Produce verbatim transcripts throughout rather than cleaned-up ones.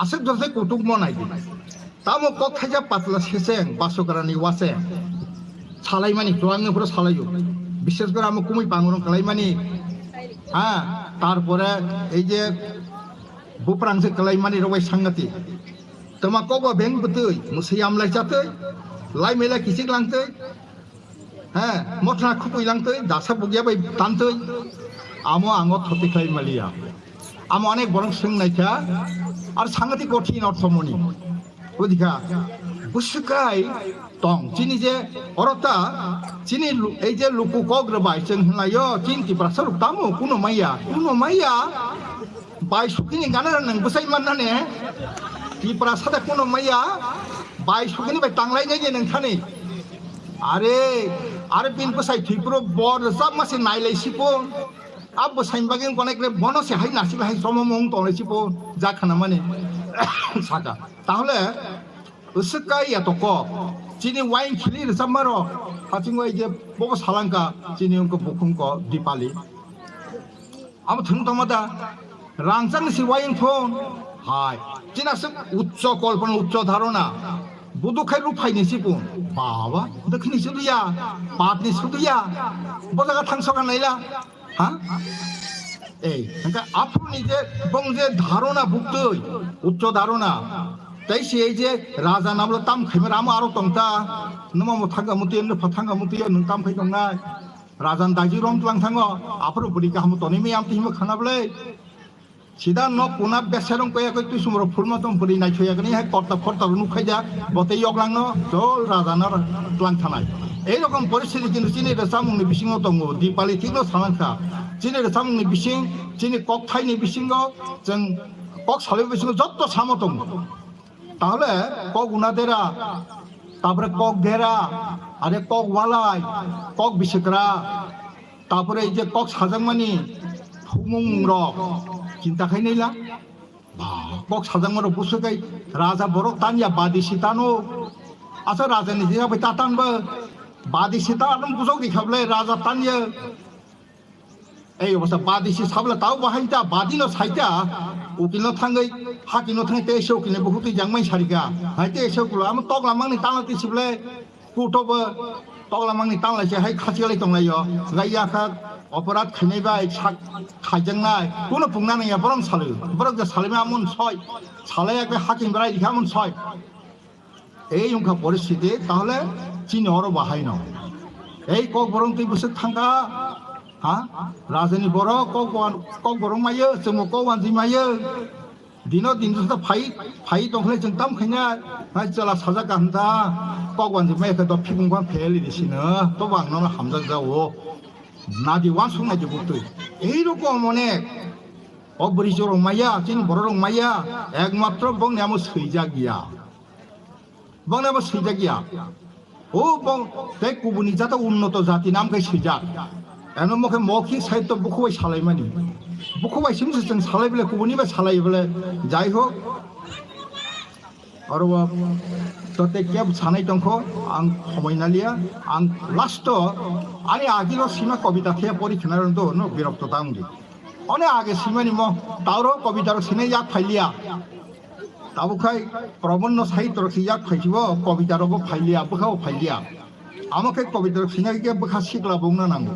Aswk jora se kutuk mo nai di. Tamo kok thaija patla seseng, basokrani waseng. Salaimani, chuwangno phuru salaio. Bishes kore amo kumui pangurung kalaimani. Ha, tarpore ei je buprang se kalaimani rok bai sangati. Tama kok ba beng bwtwi, mwsai amlai chatwi, lai mela kichik langtwi. He, mothra khupui langtwi, dasa bugya bai tantwi. Amo ango thoti khlai maliya. Amo onek borok swng naikha, ar sangati kothin orthomoni. Budikha, bwswkai tong, chini je orota, chini lu-, ei je luku kok rwbai chwng hwnlaio, chini Tiprasa rok tamo, kuno maya, kuno maya, bai sukini gana nang bwsai manna ne, Tiprasa da kuno maya, bai sukini bai tanglai nai je nang thani. Are, are bin bwsai thwipro bor rwchap ma se nailai sipon. A bwsai bagwi konek re bono se hai nasik hai somo mung tonglai sipon. Ja khana mani. Saka. Tahole uswk kai ya to kok. Chini wain khili rwchap maro. Haching wai je bobo salangka chini ungko bukhung ko Dipali. Abo thwng tongma da? Rangchakni si wayung thung. Hai. Chini aswk uccho kolpona, uccho dharona. Budu khai ruphaini sipun. Baba, dokhini suduya, patni suduya. Bojaga thang sokan naila. Ha? Ei, hingke aphuruni je bong je dharona buktui, uccho dharona. Tei si ei je raja namlo tam khaimar amo aro tongta. Numa mo thangka muti, emno pha thangka muti, nung tam khai tongnai. Rajan daiji rom tlang thango, aphuru bwrwi kaham tonwi miyam twi himo khana bwlai. Sida nok kuna beserong koya koi twi sumro phulma tong bwrwi naithoya kani hai korta phorta rw nukhaida, botei yoklangno chol rajano tlang thanai. Ei rokom poristhiti kintu chini rwchapmungni bisingo tongo, Dipali thikno salang kha. Chini rwchapmungni bising, chini kokthaini bisingo, chwng kok salwi bisingo jotto samo tongo. Tahole kok una dera, tapore kok dera, are kok walai, kok bisikra, tapore ei je kok sajakmani thumung rok chinta khai naila. Ba, kok sajakma rok busu kai raja borok tanya badi si tano. Asa raja ni jira bai tatan ba badi si tano busok di khablai raja tanya. Ei obostha badi si sabla tao bahai ta, badi no sai ta, ukil no thangwi, haki no thangwi te se ukil ni bukhuk twi jangmai sarika. Hai te se ukil amo tokla mangni tangla twi sible, kuto bo tokla mangni tangla se hai khasi lai tonglaio. Gai ya kha, oporad khainai bai sak khaijaknai. Kuno pungna nangya borok salwi. Borok je salwi ma amon soi. Salai ya khe haki brai dikha amon soi. Ei wngkha poristhiti, tahole chini oro bahaino. Ei kokborok twi bwswk thangkha, ha? Rajani borok kok wan-, kokborok maiyo, chwngbo kok wanjwi maiyo. Dino din jota phai, phai tongkhle chwng tam khaina, hai chwla sajak kaham ta, kok wanjwi maiya khe do phibung bang pheli di sino, tobo ang nono hamjak jao. Nadi wansuk naidi buktwi. Ei rokom onek, o bwrwi jorok maiya, chini borok rok maiya, ekmatro bongni amo swijak ya. Bongni abo swijak ya. O bong tei kubuni jata unnoto jati nam khai swijak. Eno mokhe mokhi sahityo bukhubai salaimani. Bukhubai simse chwng salai bole kubuni bai salai bole. Jai hok. Oro o to tei kebo sanai tongkho ang khomoi naliya. Ang last o ani agilo sima kobita khe pori khna rwng do no birokto ta wngdi. One age simani mo tauro kobita rok sinai yak phailiya. Tabuk khai probonno sahityo rok si yak phaichibo, kobita rogo phailiya, bwkhao phailiya. Amo khe kobita rok sinai khe bwkha sikla bo wngna nango.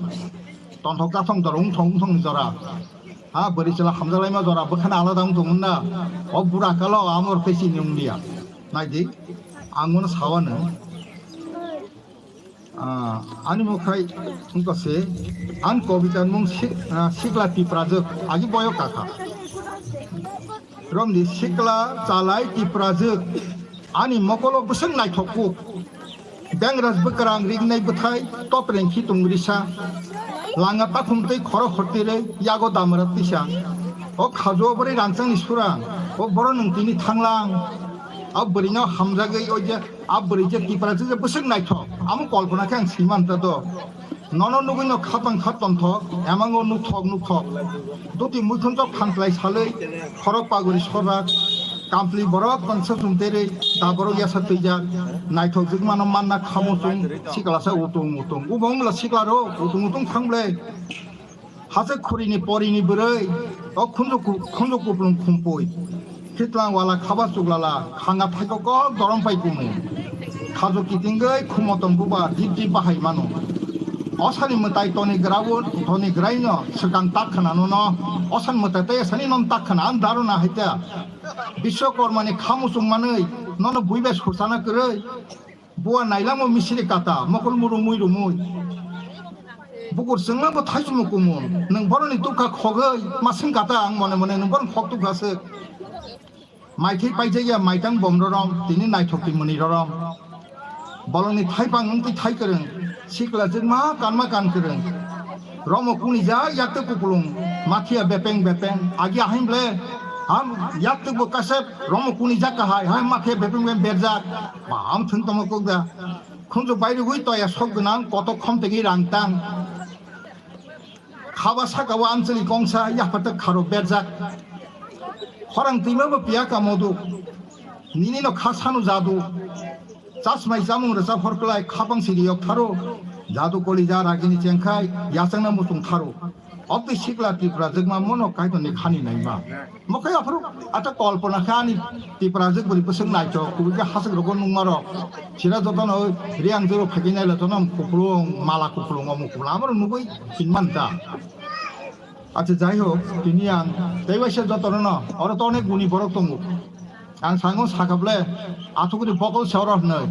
Tonthok tathong jora, wngthong wngthong ni jora. Ha, bwrwi chwla hamjalaima jora, bwkhani alada wngthong wngna. O bura kalo amo rok tei chini wngliya. Naidi, ang mono sawano. Ah, ani mokhe wngkha se, ang kobita mung sik-, ah, sikla tiprajwk, agi boyok kakha. Romdi sikla chalai tiprajwk, ani mokolo bwswk naithok kuk. Bengraj bwkrang rignai bwthai, topreng khitung risa. Langa takhum twi khoro khortirwi, yago damra tisa. O khajo bwrwi rangchangni surang, o boro nwng tini thanglang. O bwrwino hamjagwi o je A bwrwi je Tipra je, je bwswk naithok, amo kolpona khe ang swi man ta do. Nono nugwi no khatang khat tongthok, emango nukthok nukthok. Duti muithunjok phanklai salwi, khorok paguri sorrak, kampli borok tongsa chumterwi, da borok yasa twijak, naithok jwkmano manna khamo chwng, siklasa utung utung. Ubo wngla sikla rok, utung utung thang ble. Hachwk khurini porini bwrwi, o khunju ku-, khunju kuplung khumpui. Khitlang wala khaba chuklala, khanga thaiko kok dorom pai kumu. Khajo kitingoi khumo tong buba, dip dip bahai mano. Osani mwtai toni grawo, toni graino, swkang tak khana nono. Osan mwtai tei sani non tak khana, ang daro na haita. Biswakormani khamu chungmanoi, nono buibai sursana kwrwi. Bua nailamo misiri kata, mokol murumui rumui. Bukur chwngma bo thaichung kumun, nwng boroni tukha khogoi, masing kata ang mone mone nwng boroni khok tukha se. Maithai paijak ya maitang bom rorom, tini naithok twi mwnwi rorom. Bolongni thaipang wngtwi thai kwrwng, sikla jwkma kanma kan kwrwng. Romo kuni ja yakte kupulung, mathiya bepeng bepeng, agi ahim ble, ham yakte bo kasep, romo kuni ja kahai, ham mathiya bepeng bepeng berjak, ba ham thung tamo kok da. Khunju bairi wi toya sok gwnang, kotok khom tegi rang tang. Khaba saka o amchwlwi kongsa yaphatak kharo berjak. Khorang twima bo piya kamo do. Nini no kha sanu jadu. Chasmai chamung rwchap hor kwlai khapang siri yok tharo. Jadu koli ja ragini chengkhai yachangna muchung tharo. Obtwi sikla Tripura jwkma mono Kaitorni khani naima. Mokhai aphuru ata kolpona khe ani Tiprajwk bwrwi bwswk naithok, kubui khe haswk rogo nungma rok. Sira jotono Riang joro phaikinai le jonom kupulung, mala kupulung, omo kupulung, amoro nugui hinman da. Acha, jai hok, tini ang tei waisa jotono no, oro to onek guni borok tongo. Ang sango sakable, athukuri bokol se oro hwnwi.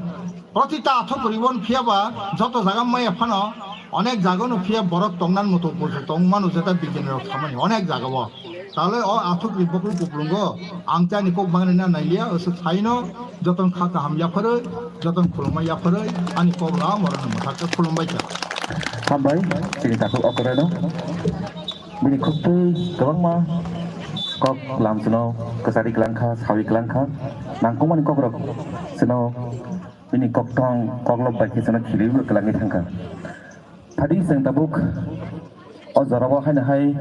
Protita athukuri won phiya ba, joto jaga maya phano, onek jaga no phiya borok tongnan mutu buju tong manu jeta bigyan rok thamani, onek jaga o. Tale o athukri bokol kuplungo ang chani kok bangri na nailia, oso thaino joton kha kaham yapharoi, joton khulumma yapharoi, ani kok la moroni mwthakhe khulumbai kha. Hambai, chini takhuk okoreno. Bini khuktwi kwbangma kok lamsino kwchari kwlangkha, sawi kwlangkha. Nangkukmani kokrok sino bini koktong koklop bai khe sino khiliwi kwlangwi thangkha. Phadi chwng tabuk o jorao haino hai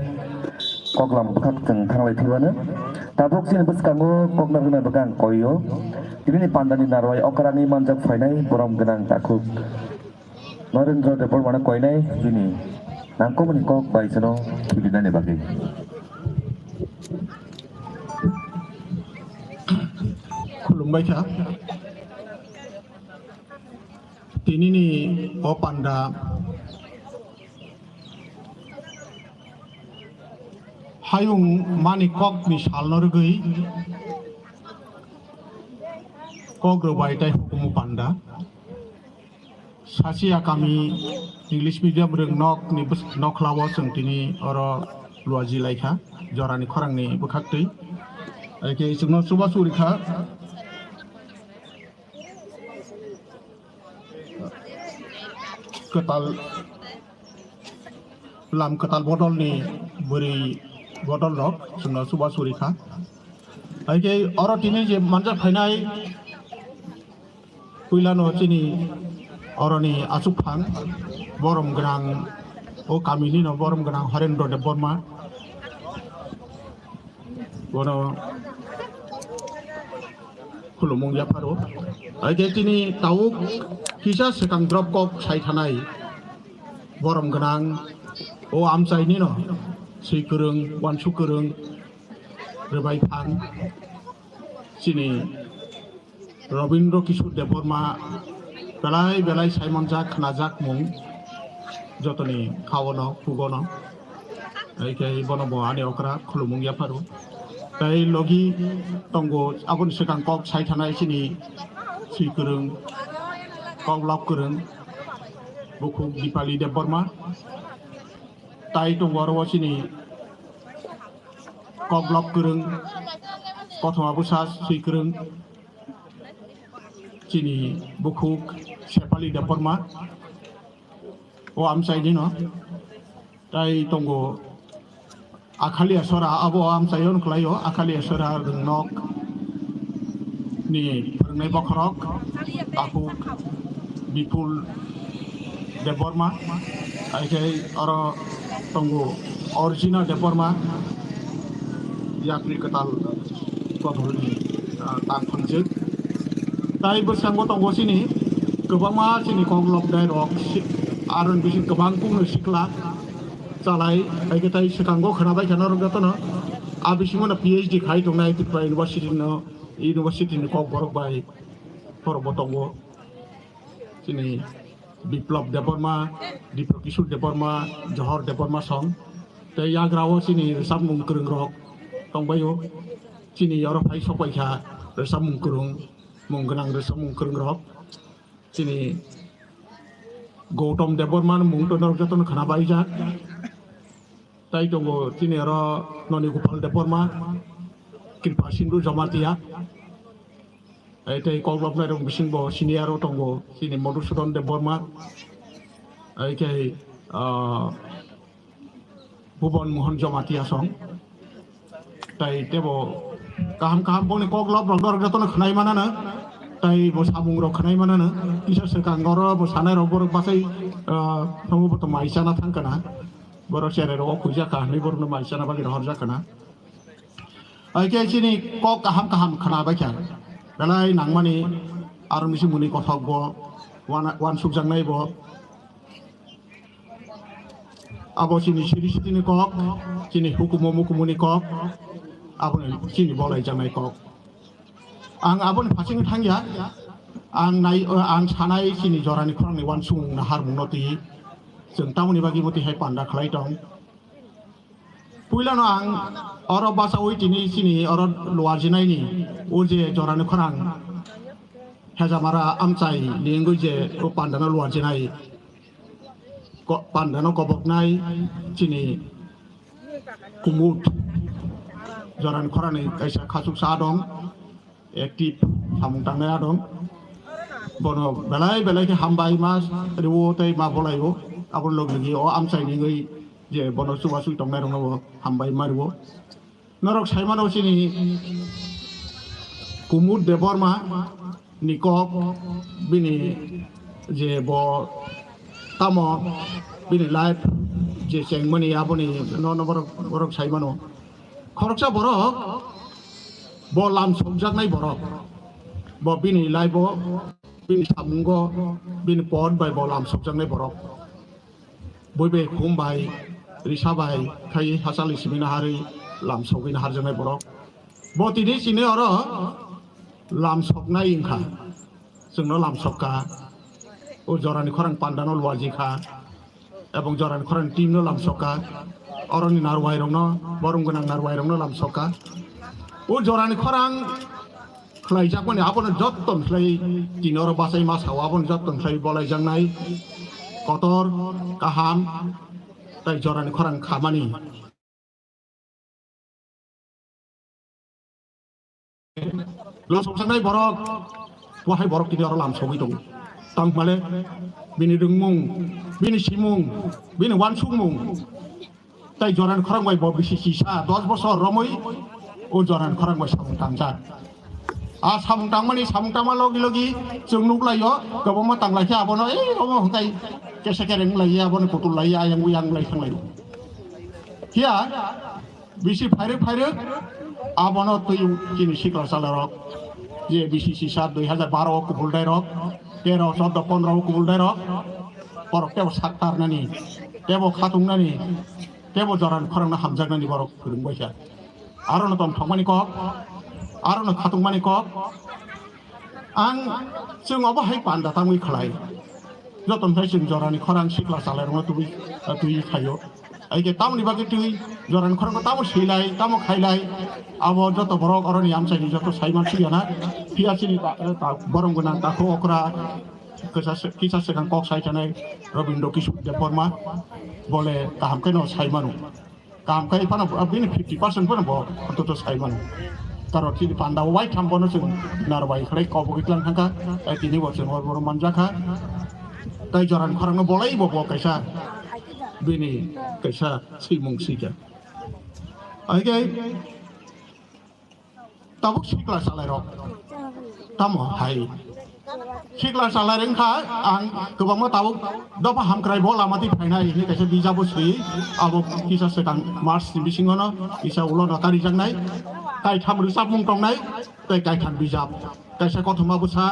koklam bwkhak chwng thanglai thwibano. Tabuk chini bwskango kokna rwna bwkha ang koio. Tini pandani narwai okrani manjak phainai borom gwnang takhuk Narendra Debbarmano koinai bini nangkukmani kok bai chwngno khilinani bagwi. Khulumbai kha. Tinini o panda hayung mani kokni salno rwgwi kok rwbai tei hukumu panda. Sachi akami English medium rwng nok ni bwswk nokla o chwng tini oro luaji laikha jorani khorang ni bwkhak twi. Haikhe chwngno chubachu rikha kwtal lam kwtal bodol ni bwrwi bodol rok chwngno chubachu rikha. Haikhe oro tini je manjak phainai Puilano chini oroni achukphang borom gwnang, o kamini no borom gwnang Horendro Debbarma. Bono khulumung yapharo. Haikhe chini tabuk kisa swkang drop kok sai thanai borom gwnang, o amchaini no swi kwrwng, uansuk kwrwng, rwbai phang chini Robindra Kishore Debbarma belai belai saimanjak khnajakmung jotoni khaono pugono. Haikhe bono bo ani okra khulumung yapharo. Tei logi tongo aboni swkang kok sai thanai chini swi kwrwng, kok lok kwrwng, bukhuk Dipali Debbarma. Tai tongo oro o chini kok lok kwrwng, kothoma bwsa swi kwrwng, chini bukhuk Sepali Debbarma, o amchaini no. Tai tongo Akhalia Sora, abo o amchaio wng khlaio, Akhalia Sora rwngnok ni phwrwngnai bokhorok, takhuk Bipul Debbarma, haikhe oro tongo Orjina Debbarma, yapri kwtal kothorni, ah, tang phwngjwk. Tai bwskango tongo chini kwbangma chini kok lobnai rok, si-, aroni bising kwbang kukno sikla chalai, haikhe tai swkango khwnabai kha norok jotono. A bisingo no P H D khai tongnai Tripura University no, university ni kok borok bai borok bo tongo. Chini Biplab Debbarma, Dipro Kishore Debbarma, Johor Debbarma song. Tei yagra o chini rwchapmung kwrwng rok tongbaio. Chini oro phai sokpaikha rwchapmung kwrwng, mung gwnang rwchapmung kwrwng rok. Chini Gautam Debbarma mung to norok jotono khna baijak. Tai tongo chini oro Noni Gopal Debbarma, Kripa Sindhu Jamatia. Ai tei koklopnai rok bising bo senior o tongo chini Madhusudan Debbarma. Ai tei, ah, Bhuban Mohan Jamatia song. Tai tebo kaham kaham boni koklop rok dorok jotono khwnai manana. Tai bo samung rok khwnai manana. Kisa swkang oro bo sanai rok borok bachai, ah, thangbo bo to mai chana thang kana. Borok cherai rok o khuijak ka hinwi borok no mai chana bagwi rohorjak kana. Ai khe chini kok kaham kaham khwna bai kha. Belai nangmani aro misi muni kothok bo wan, wansukjaknai bo. Abo chini siri sitini kok, chini hukumu mukumuni kok, abo chini bolai janai kok. Ang aboni phasing thangya, ang nai, ang sanai chini jorani khorangni wansukmung naharmungno twi chwng tamoni bagwi bo twi hai panda khlai tong. Puilano ang oro bachaui tini chini oro luarjinaini o je jorani khorang hejamara amchai ni wngwi je o pandano luarjinai. Ko-, pandano koboknai chini kumut jorani khorani kaisa khachuksa dong, active samung tangnai adong. Bono belai belai khe hambai ma riwo tei ma bolaio. Aboni logi logi o amchai ni wngwi je bono chubachu tongnai rokno bo hambai ma riwo. Norok sai mano chini Kumud Debbarma ni kok, bini je bo tamo bini life je chengmani aboni no, no borok, borok sai mano. Khoroksa borok bo lam sokjaknai borok. Bo bini life o, bini samungo, bini pot bai bo lam sokjaknai borok. Bui bai khum bai, risa bai, khai hachali simi naharwi lam sogwi naharjaknai borok. Bo tini chini oro lam soknai wngkha. Chwngno lam sokka. O jorani khorang pandano luaji kha. Ebong jorani khorang team no lam sokka. Oroni narwai rokno, borom gwnang narwai rokno lam sokka. O jorani khorang khlaijakmani abono jotton khlai tini oro bachai ma sao abono jotton khlai bolaijaknai kotor kaham tai jorani khorang khamani. Lam sokjaknai borok, wahai borok tini oro lam sogwi tongo. Tangmale bini rwngmung, bini simung, bini wansukmung. Tai jorani khorang bai bo bisi chisa dos bosor romwi o jorani khorang bai samung tangjak. A samung tangmani, samung tangma logi logi chwng nuklaio, kwbangma tanglaikhe abono, ei, omo hwnkhe kesa kereng lai abono kutul lai ayang uyang lai thanglaio. Phiya bisi phairwk phairwk abono twi chini sikla chalarok je bisi chisa dui hajar baro o kubul dairok, tero, chordo, pondro o kubul dairok, borok tebo sak tarnani, tebo khatungnani, tebo jorani khorangno hamjaknani borok phwrwngbaikha. Arono tongthokmani kok, arono khatungmani kok. Ang chwng obo hai panda tangwi khlai. Joto hai chwng jorani khorang sikla chalairokno twi, twi khaio. Hai khe tamoni bagwi twi jorani khorangno tamo swilai, tamo khailai. Abo joto borok oroni amchaini joto saiman siyana. Phiya chini ta, ta, borom gwnang takhuk okra. Kisa se-, kisa swkang kok sai thanai Robindra Kishore Debbarma bole kaham khe no sai mano. Kaham khe phano bini fifty percent phano bo antoto sai mano. Karon chini panda o waitham bono chwng narwai khlai kok bo tlang thangkha, tai tini bo chwng hor borom manjakha. Tai jorani khorangno bolai bo bo kaisa bini kaisa swimung swikha. Hai khe tabuk sikla chalairok. Tamo hai. Sikla chalairok wngkha ang kwbangma tabuk dopha hamkrai bo lama twi phainai hinwi kaisa bijabo swi abo kisa swkang March ni bisingono kisa ulo no karijaknai. Kaitham rwchapmung tongnai tei kaitham bijap. Kaisa kothoma bwsa,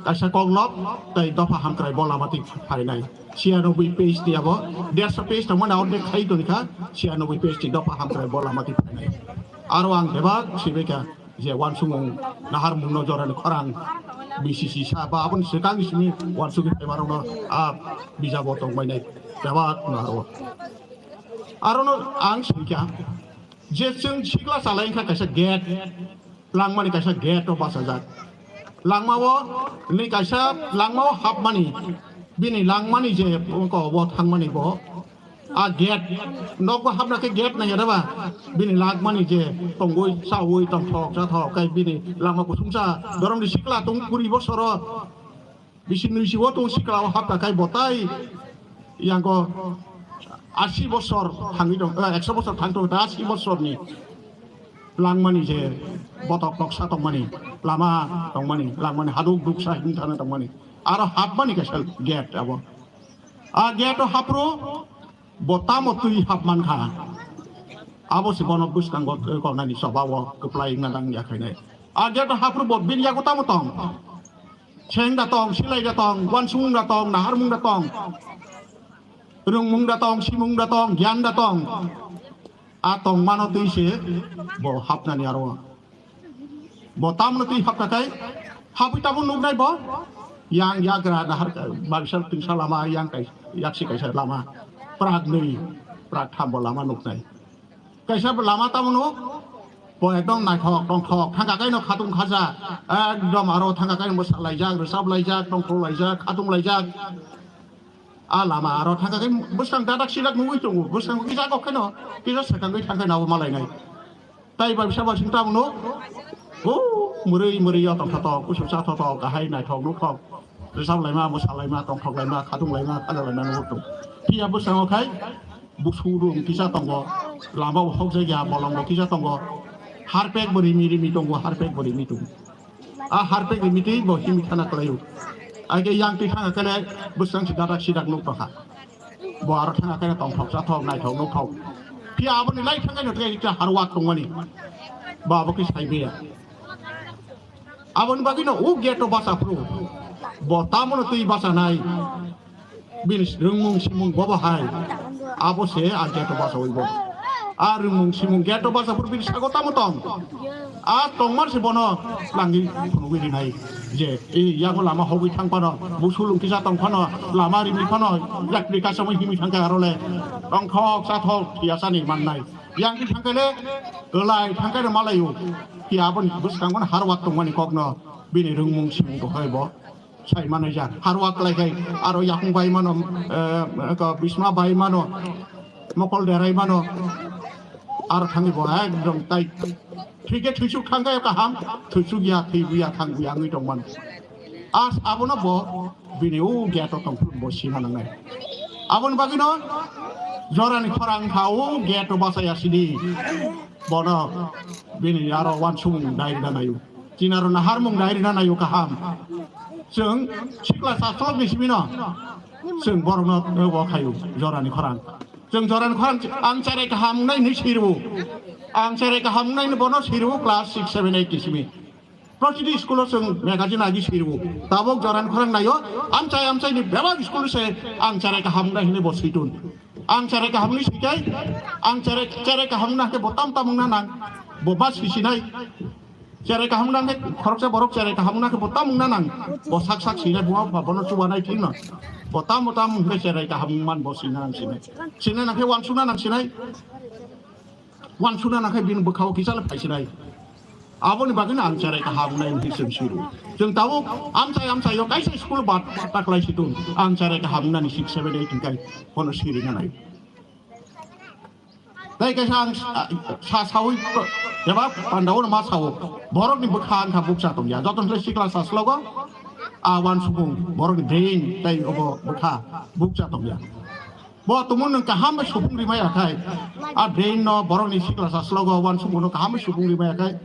kaisa koklop tei dopha hamkrai bo lama twi phainai. Siyanobui page ni abo, derso page tongmani ordek khai tonikha, siyanobui page ni dopha hamkrai bo lama twi phainai. Aro ang bebak sibeka je wansukmung naharmungno jorani khorang B C C sa ba aboni swkang simi wansukni phaima rokno a bijabo tongbainai bebak no aro. Arono ang sibika je chwng sikla chalai wngkha kaisa gate, langmani kaisa gate o bachajak. Langmao ni kaisa langmao hapmani, bini langmani je oko bo thangmani bo a gate, nokbo hapna khe gate nai ba, bini langmani je tongwi chawi tongthok chathok kai bini langma kusungsa doromni sikla tong kuri bosoro bisi nuisiwo tong sikla o hapna kai botai yango asi bosor thangwi tong, eh, ekso bosor thang tong ta asi bosorni langmani je botok noksa tongmani, lama tongmani, langmani haduk duksa himthana tongmani, aro hapmani kaisa gate abo. A gate o hapro bo tamo twi hapmankha, abo se bono bwskango tongnani choba o kwplai wngna nang yakhainai. A gate o hapro bo bini yago tamo tong, seng da tong, silai da tong, wansukmung da tong, naharmung da tong, rwngmung da tong, simung da tong, giyan da tong. A tongmano twi se bo hapnani aro. Bo tamno twi hapna kai hapwi tabuk nuknai bo. Yang yagra nahar barisal tingsa lama yang kai yaksi kaisa lama. Prak nwi, prak tham bo lama nuknai. Kaisa bo lama tamo nuk. Bo ekdom naithok tongthok thangka kaino khatung khaja. Ekdom aro thangka kaino bwsa laijak, rwsap laijak, tongthok laijak, khatung laijak. A lama aro thangka khe bwskang dadak sidak nugwi tongo, bwskango kisa kok kheno kisa swkangwi thangkhe nabo malainai. Tai bai bisa basing tamo no, o mwrwi mwrwi yo tongthotok, kusu chathotok, kahai naithok nukhok, rwsap laima, mwsa laima, tongthok laima, khatung laima, khaja laima nugwi tongo. Phiya bwskango khai busu rung kisa tongo, lama bo hokjagya bolong bo kisa tongo, harpek bo rimi rimi tongo, harpek bo rimi tongo. A harpek ni mitwi bo himi thana kwlaio. Aike yang twi thanga kele bwsang si dadak sidak nuk tongkha. Bo aro thanga kele tongthok chathok naithok nukthok. Phiya aboni lai thangkhe no tei harwak tongmani. Bo abo khe saibeya. Aboni bagwi no o gate o bacha phuru. Bo tamo no twi bacha nai. Bini rwngmung simung bobo hai. Abo se a gate o bachawi bo. A rwngmung simung gate o bacha phuru bini sago tamo tong. A tongmar se bono langwi phunugwi rinai. Je, e, yago lama hogwi thang phano, busulung kisa tong phano, lama rimi phano, yakni kasamwi himi thangkhe aro le. Tongthok, chathok, thiyasani mannai. Yang thangkhe le, kwlai thangkhe le malaio. Phiya aboni bwskango harwak tongmani kokno, bini rwngmung simung bo hai bo. Sai manai jak, harwa klai khai, aro yakung bai mano, eh, ko bisma bai mano, mokol derai mano, aro thangwi bo ekdom tai. Thwikhe thwisuk thangkhe kaham, thwisuk ya, thwibu ya, thangbu ya wngwi tongmano. As abono bo bini o gate o tongphuru bo sina nangnai. Aboni bagwino jorani khorang kha o gate o bachaya sidi. Bono bini aro wansukmung dai rina naio. Chini aro naharmung dai rina naio kaham. Chwng sikla chasrok ni simi no chwng borok no bo khaio jorani khorang. Chwng jorani khorang ang cherai kaham wngnai hinwi sirwo. Ang cherai kaham wngnai hinwi bono sirwo class six, seven, eight ni simi. Protiti school o chwng magazine agi sirwo. Tabok jorani khorang naio amchai amchai ni bebak school se ang cherai kaham wngnai hinwi bo situn. Ang cherai kaham ni sikai, ang cherai, cherai kaham na khe bo tam tam wngna nang, bo ba sisinai. Cherai kaham na khe khoroksa borok cherai kaham na khe bo tam wngna nang, bo sak sak sinai, bo ba bono chubanai thik no. Bo tam bo tam hwnkhe cherai kaham man bo sina nang sinai. Sina nang khe wansukna nang sinai. Wansukna nang khe bini bwkhao kisa le phaisinai. Aboni bagwino ang cherai kaham wngnai hinwi chwng siro. Chwng tabuk amchai amchaio kaisa school bad taklai situng. Ang cherai kaham wngnani six, seven, eight hwnkhe bono siri nanai. Tei kaisa ang sa, sa sawi eba pandao ma sao. Borokni bwkha wngkha bukcha tongya. Joto hwnkhe sikla sa slogo. A wansukmung borokni brain tei obo bwkha bukcha tongya. Bo tumung nwng kaham bai supung rimaya khai. A brain no borokni sikla sa slogo wansukmung no kaham bai supung rimaya khai.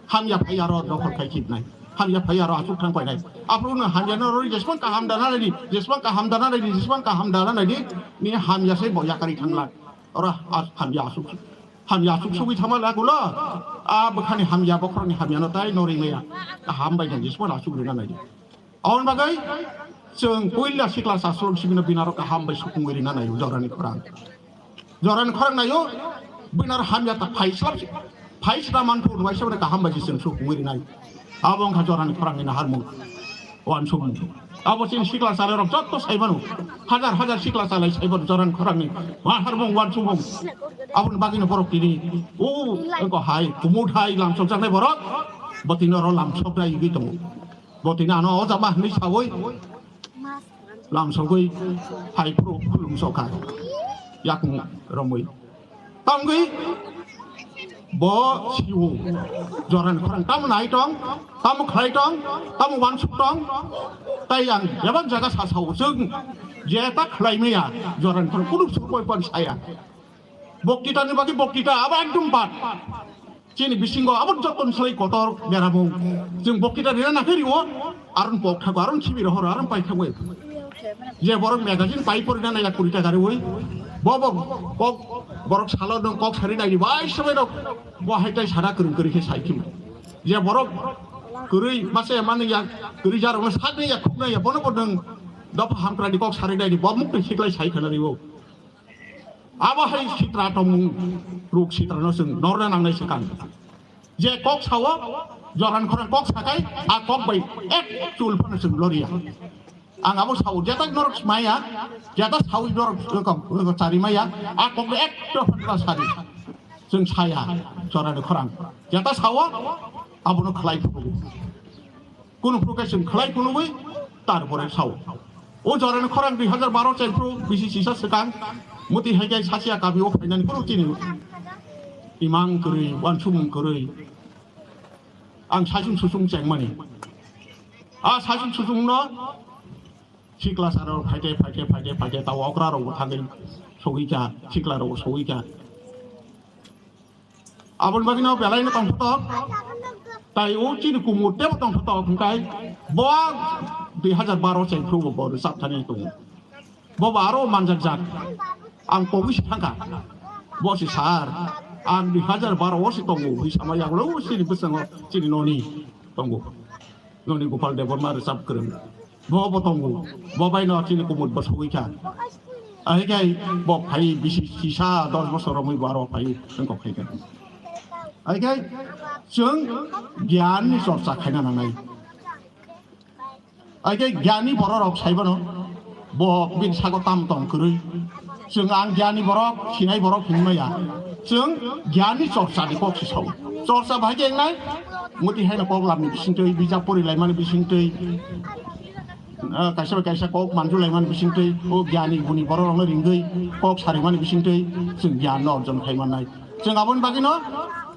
Hamya phai aro dokhor khai chibnai. Hamya phai aro asuk thang painai. Aphuru nwng hamya no rori jesmang kaham dana nai di, jesmang kaham dana nai di, jesmang kaham dana nai di. Ni hamya sai bo yakari thangla. Ora a-, hamya asuk. Hamya asuk sugwi thangma lagulo. A bwkhani hamya bokhorokni hamya no tai no rimaya. Kaham bai nang jesmang asuk rina nai di. Aboni bagwi chwng puila sikla sa slok sibino binaro kaham bai sukungwi rina naio jorani khorang. Jorani khorang naio binaro hamya ta phai slap si. Phai sita manthok, waisa bai kaham bai se chwng suk wngwi rinai. Abo wngkha jorani khorangni naharmung, uansukmung. Abo chini sikla chwlairok jotto sai mano, hajar hajar sikla chwlai sai mano jorani khorangni naharmung, uansukmung. Aboni bagwino borok tini o wngkha hai kumut hai lamsokjaknai borok, bo tini oro lamsoknai wngwi tongo. Bo tini ano o jama hwnwi saui lamsogwi hai phuru khulumsokha yakung romwi. Tamgwi bo siwo jorani khorang tamo nai tong, tamo khlai tong, tamo uansuk tong. Tai ang bebak jaga sa sao, chwng jeta khlai maya jorani khorang kunu sukoi pan saya. Boktitani bagwi boktita abo ekdom bad. Chini bisingo abo joto ni slai kotor beramung. Chwng boktita rina nangkhe rio, aron pok thago, aron sibi rohoro, aron pai thago. Je borok magazine pai porina nai yak kuri taka riwi. Bo bo kok borok salo nang kok sari nai bai sabai rok. Bo hai tai sara kwrwng kwrwi khe sai khim. Je borok kwrwi mase mani yak kwrwi jarok sakni yak khuknai ya bono bo nang dopha hamkra ni kok sari nai bo muk ni siklai sai khana riwo. Abo hai sitra tongmung ruk sitra no chwng norna nangnai swkang. Je kok sao, joran khorang kok sakai, a kok bai ek chul phano chwng loriya. Ang abo sao, jeta norok maya, jeta sao norok, norok chari maya, a kok bai ek to phano sari. Chwng saya, jorani khorang. Jeta sao, abono khlai phuru. Kunu phuru khe chwng khlai phunugwi tarpore sao. O jorani khorang dui hajar baro chengphru bisi sisa swkang muti hai khe sasia kabi o phainani kunu chini imang kwrwi, uansukmung kwrwi. Ang saichung suchung chengmani. A saichung suchungno sikla saro phaite, phaite, phaite, phaite, tao okra rokbo thangwi sogwi kha, sikla rokbo sogwi kha. Aboni bagwino belai no tongthotok. Tai o chini kumut tebo tongthotok hwnkhe bo dui hajar baro chengphru bo bo rwchap thani tongo. Bo bo aro manjak jak. Ang kogwi se thangkha. Bo se sar. Ang dui hajar baro o se tongo. Hwi sama yagulo o chini bwskango chini noni tongo. Noni Gopal Debbarma rwchap kwrwng. Bo bo tongo, bo bai no chini kumut bo sogwi kha. Ahai khe bo phai bisi sisa dos bosor romwi bo aro phai wngkok khai kha. Ahai khe chwng gyan ni chorcha khaina nangnai. Ahai khe gyani borok rok sai bono bo bini sago tam tong kwrwi. Chwng ang gyani borok, sinai borok hinwi maya. Chwng gyani chorcha ni kok se sao. Chorcha bahai khe wngnai, muti haino kok lamni bisingtwi, bijap porilaimani bisingtwi, ah, kaisa bai kaisa kok manjulaimani bisingtwi, o gyani guni borok rokno ringwi kok sarimani bisingtwi chwng gyan no orjon khai mannai. Chwng aboni bagwino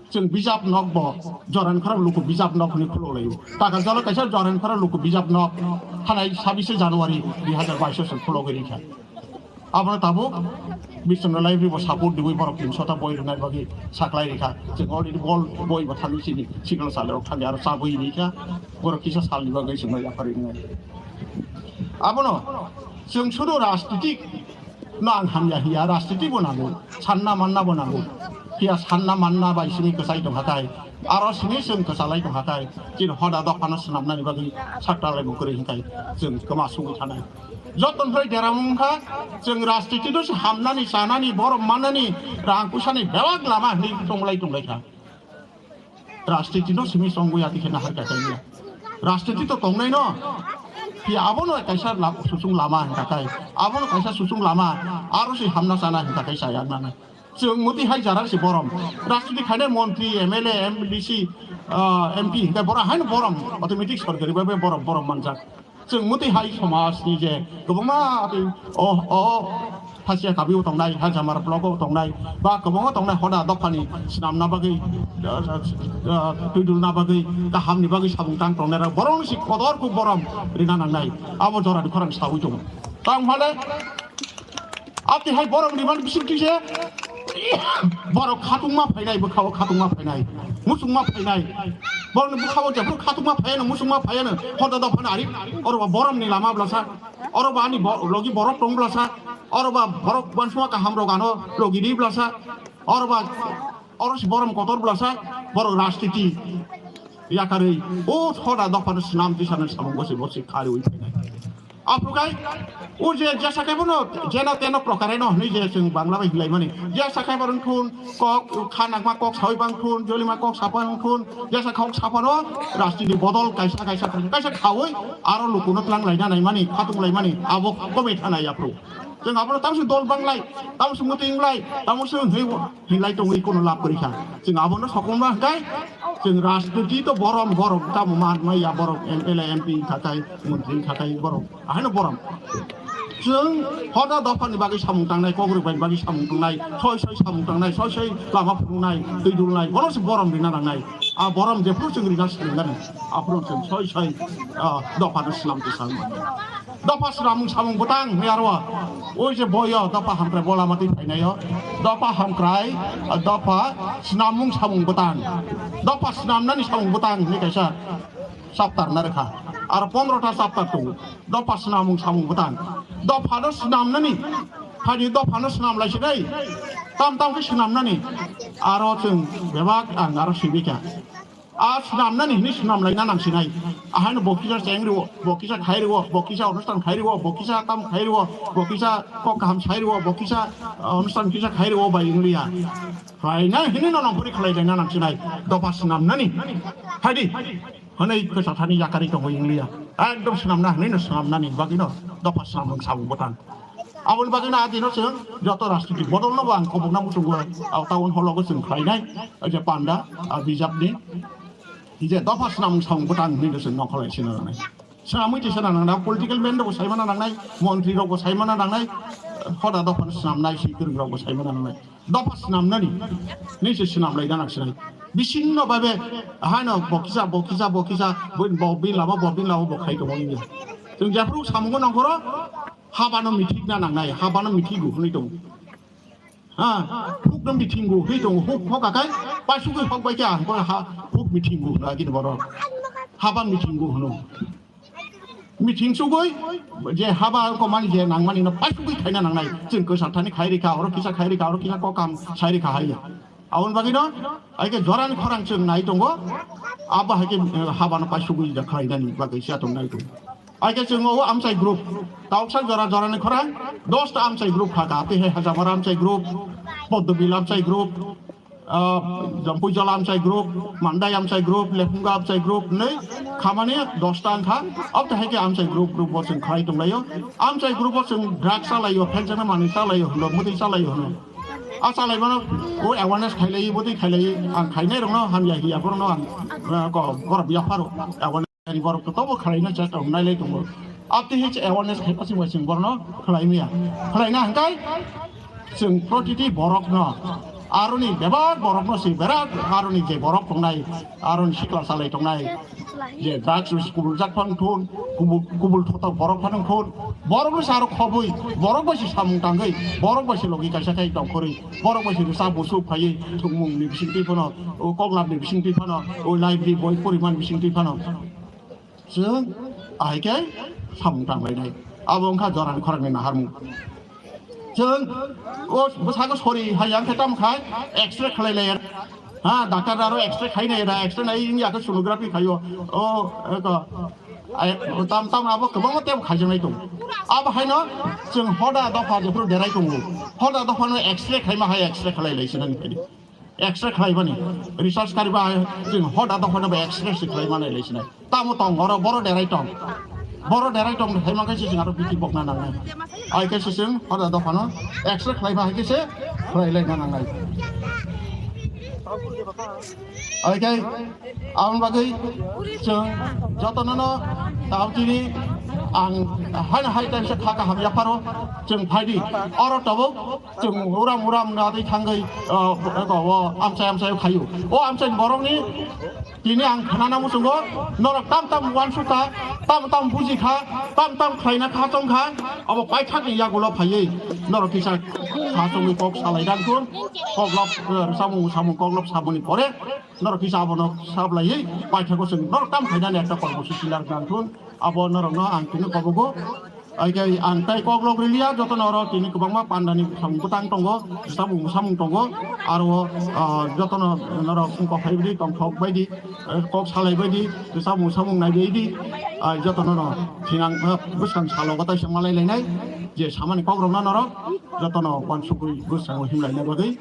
chwng bijap nok bo Joran Khorang Luku Bijap Nok hwnwi khulok laio. Taka jalo kaisa Joran Khorang Luku Bijap Nok thanai sabise January dui hajar baish o chwng khulogwi rikha. Abono tabuk Biswanath Library bo support diwi borok tin sota boi rwnai bagwi saklai rikha. Chwng already bol boi bo thangwi chini sikla salrok thangwi aro chabwi rikha. Borok kisa salni bagwi chwngno yapharwi wngnai. Abono chwng sudu rajnitik no ang hamya hiya, rajniti bo nango, sanna manna bo nango. Phiya sanna manna bai simi kwchai tongkha tai, aro simi chwng kwchalai tongkha tai, chini hoda dophano swnamnani bagwi sakta lai bo kwrwi hinkhai chwng kwma sugwi thanai. Joto nifrai deramung wngkha, chwng rajniti no se hamnani, chanani, borom mannani, rang puisani bebak lama hinwi tonglai tonglaikha. Rajniti no simi chongwi ati khe nahar kha kaiya. Rajniti to tongnai no. Phiya abono kaisa la-, susung lama hinka kai. Abono kaisa susung lama. Aro se hamna chana hinka kai chaya nana. Chwng muti hai jara se borom. Rajniti khainai montri, M L A, M D C, ah, M P hinka borom haino borom. Automatic sorkari bai bai borom, borom manjak. Chwng muti hai somaj ni je kwbangma tei o, o Hasia Kabi o tongnai, ha Jamara block o tongnai, ba kwbangma tongnai hoda dophani swnamna bagwi, ah, ah, twi dulna bagwi, kaham ni bagwi sabung tang tongnai rok, borok ni si kotor kuk borom rina nangnai, abo jora ni khorang sawi tongo. Tang phale, Ati hai borok ni man bising twi se borok khatungma phainai, bwkhao khatungma phainai, muchungma phainai. Borok ni bwkhao jephru khatungma phaiano, muchungma phaiano, hoda dophano ari, oro ba borom ni lama blasa, oro ba ani bo-, logi borok tong blasa, oro ba borok bansuma kaham rok ano logi ri blasa, oro ba oro si borom kotor blasa, borok rajniti yakarwi, o hoda dophano swnam twi sana samung gosi bosi khariwi phainai. Aphuru khai, o je jesa khai bono, jeno teno prokare no hwnwi je chwng Bangla bai hinlaimani. Jesa khai borok thun, kok kha nangma kok sawi bang thun, jolima kok sapa wng thun, jesa kok sapano rajniti bodol kaisa, kaisa, kaisa, kaisa khawi aro lukuno twlang laina naimani, khatung laimani, abo komei thanai aphuru. Chwng abono tamsi dol banglai, tamsi muting lai, tamsi hwnwi hinlai tongwi kono lab kwrwi kha. Chwng abono sokomna hwnkhe, chwng rajniti to borom, borom tamo man maya borok M L A, M P wngkha khai, montri wngkha khai borok. Ahaino borom. Chwng hoda dophani bagwi samung tangnai, kok rwbaini bagwi samung tangnai, soi soi samung tangnai, soi soi lama phunuknai, twi dulnai, bono se borom rina nangnai. A borom jephuru chwng rina swrwngmani, aphuru chwng soi soi, ah, dophano swnam tisang. Dopha swnamung samung bwtang hwnwi aro oi je boyo dopha hamkrai bola matwi phainaio. Dopha hamkrai, ah, dopha swnamung samung bwtang. Dopha swnamnani samung bwtang hwnwi kaisa chapter narwkha. Aro pondro ta chapter tongo. Dopha swnamung samung bwtang. Dophano swnamnani, phaidi dophano swnam lai sinai. Tam tam khe swnamnani. Aro chwng bebak ang aro sibika. A swnamnani hwnwi swnam laina nang sinai. Ahaino bo kisa cheng rwo, bo kisa khai rwo, bo kisa onusthan khai rwo, bo kisa tam khai rwo, bo kisa kok kaham sai rwo, bo kisa, uh, onusthan kisa khai rwo bai wng liya. Khlaina hwnwi no nongkhorwi khlai laina nang sinai. Dopha swnamnani. Phaidi. Hwnwi kwsa thani yakarwi tongo wng liya. Ekdom swnamna hwnwi no swnamnani bagwi no dopha swnamung samung bwtang. Aboni bagwi no a dino chwng joto rajniti bodol no bo ang kobokna muchungo, ah, town hall o chwng khlainai, ah, je panda, ah, bijapni, je dopha swnamung samung bwtang hwnwi no chwng nongkhorlai sina nangnai. Swnamwi tisa nangnai, political man rok bo saimana nangnai, montri rok bo saimana nangnai, hoda dopha swnamnai, swi kwrwng rok bo saimana nangnai. Dopha swnamnani, nini se swnam lai gana sinai. Bisinno babe, haino bokisa, bokisa, bokisa, bo, bo bin lama, bo bin lama, bo khai tongo nini. Chwng jephuru samungo nongkhoro, habano mithik na nangnai, habano mithik go hwnwi tongo. Ha, huk no mithik go hwnwi tongo, huk hok akai, paisugwi hok bai kha, hok ha, huk mithik go hwnwi agini borok. Haba mithik go hwno. Mithing sugwi je haba komani je nangmani no paisugwi khaina nangnai. Chwng kwsa thani khai rikha, oro kisa khai rikha, oro kisa kokam sai rikha hai. Aboni bagwi no, aike jorani khorang chwng nai tongo. Abo haike, eh, haba no paisugwi ja khlainani bagwi sia tong nai tongo. Aike chwng o amchai group, tauksa jora jorani khorang, dos ta amchai group kha ka, tei hai Hajamara amchai group, Poddobil amchai group, ah, Jampuijala amchai group, Mandai amchai group, Lephunga amchai group, nei khamani dos ta wngkha. Abtwi hai khe amchai group, group bo chwng khlai tonglaio. Amchai group bo chwng drugs chalaio, phekjaknai manwi chalaio hwno, mwtwi chalaio hwno. A chalaimano o awareness khailai, bwtwi khailai, ang khainai rokno hamya hiya, borokno ang, ah, ko, borok yapharo awareness. Ani borok to tobo khlaina chesta hwnwi nailai tongo. Abtwi hai se awareness khai pasi bai chwng borokno khlai maya. Khlaina hwnkhe chwng protiti borokno, aroni bebak borokno se berak aroni je borok tongnai, aroni sikla salai tongnai, je drugs kubul jak phang thun, kubul, kubul thotok borok phano thun, borokno se aro khobwi, borok bai se samung tangwi, borok bai se logi kaisa khai tongkhorwi, borok bai se rwchap buchuk phaiwi thwngmungni bisingtwi phano, o koklapni bisingtwi phano, o library boi poriman bisingtwi phano. Chwng ahai khe samung tanglainai. Abo wngkha jorani khorangni naharmung. Chwng o bwsako sori hai yang khe tamo khai X-ray khlai lai. Ha, doctor aro X-ray khai nai ra, X-ray nai wngya khe sonography khaio. O, eko, ai, tam, tam abo kwbangma tebo khaijaknai tongo. Abo haino chwng hoda dopha jephuru derai tongo. Hoda dophano X-ray khaima hai X-ray khlai lai sinani phai. X-ray khlaimani, research kariba hai chwng hoda dophano bo X-ray se khlaimani lai sinai. Tamo tong oro boro derai tong. Boro derai tong hai mankhe se chwng aro biki bokna nangnai. Ai khe se chwng hoda dophano X-ray khlaima hai khe se khlai laina nangnai. Ai khe aboni bagwi chwng jotono no tamo tini ang haino hai time se kha kaham yapharo chwng phaidi oro tabuk. Chwng uram uram nadai thangwi, o, o, o, amchai amchai khaio. O amchai borokni tini ang khnana muchungo, norok tam tam uansukha, tam tam bujikha, tam tam khlaina kha chongkha, abo paithakni yagulo phaiwi norok kisa kha chongwi kok salai dan thun, koklop, eh, samung samung koklop samungni pore norok kisa abono sablaiwi paithago chwng norok tam khainani ekta kormosuchi lar dan thun, abo norokno ang tini kobogo. Ai khe ang tai kok lok riliya, jotono oro tini kwbangma pandani samung bwtang tongo, samung samung tongo, aro, ah, jotono norok wngkok hai bwdwi tongthok baidi, eh, kok salai baidi, samung samung nai baidi, ah, jotono no thinang, eh, bwskang salo gotoi se malai lainai, je samani kok rokno norok jotono uansugwi bwskango himlaina bagwi,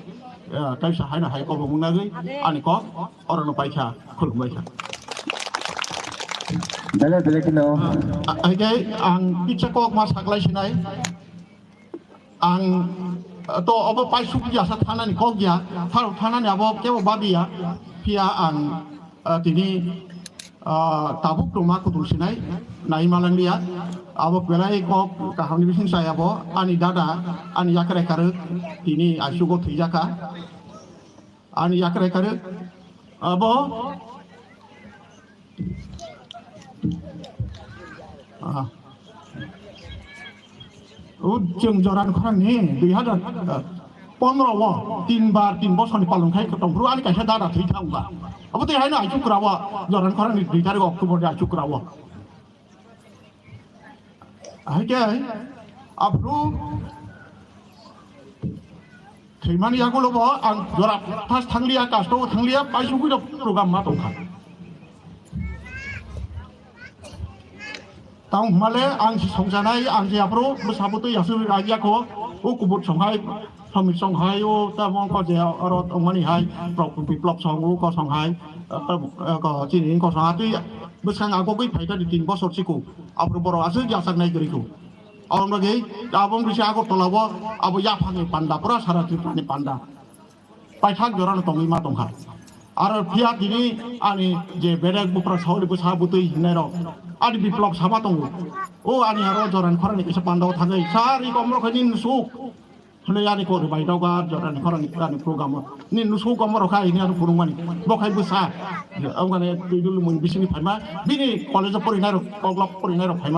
eh, kaisa haino hai kok rok wngnagwi ani kok orono paikha, khulumbaikha. Belai belai kheno. Ah, hai khe ang kisa kok ma saklai sinai. Ang, eh, to obo paisuk ya sa thanani kok ya, tharo thanani abo kebo babi ya, phiya ang, eh, tini, eh, tabuk rwma kutung sinai, nai malanglia, abo belai kok kahamni bising sai abo, ani dada, ani yakre karwk, tini aisugo thwijaka, ani yakre karwk, abo, ah. O chwng Joran Khorang ni dui hazar pondro o tin bar tin bosor ni palong khai tong phuru ani kaisa dada thwi thang ba. Abo tei haino ai chukra o Joran Khorang ni dui tarik October ni ai chukra o. Hai khe aphuru thwimani yagulo bo ang jora phas thangliya, kasto thangliya, paisugwi rok program ma tongkha. Tamo hwnmale ang si songjanai, ang si aphuru bwsa bwtwi aswk rajya kho, o kubut songhai, samir songhai, o tamo ko je oro tongmani hai, Biplop song, o ko songhai, eh, eh, ko chini ko song atwi bwskang agogwi phaikha di tin bosor siko, aphuru borok aswk yachaknai kwrwi kho. Aboni bagwi abo wngkha se Agartala o abo yaphangni panda, pura sara Tripura ni panda. Paithak jorano tongwi ma tongkha. Aro phiya tini ani je bedek buphra saui bwsa bwtwi hinnairok, ani Biplop sama tongo. O ani aro Joran Khorang ni kisa panda o thangwi, "Sir, iko omorok khai nini nusuk?" Hwnwi ani kok rwbai rok a Joran Khorang ni ani program o. "Nini nusuk omorok khai?" hwnwi ano phunukmani. Bo khai bwsa. Aboni twi dulumuni bisingni phaima, bini college o porinairok, koklop porinairok phaima.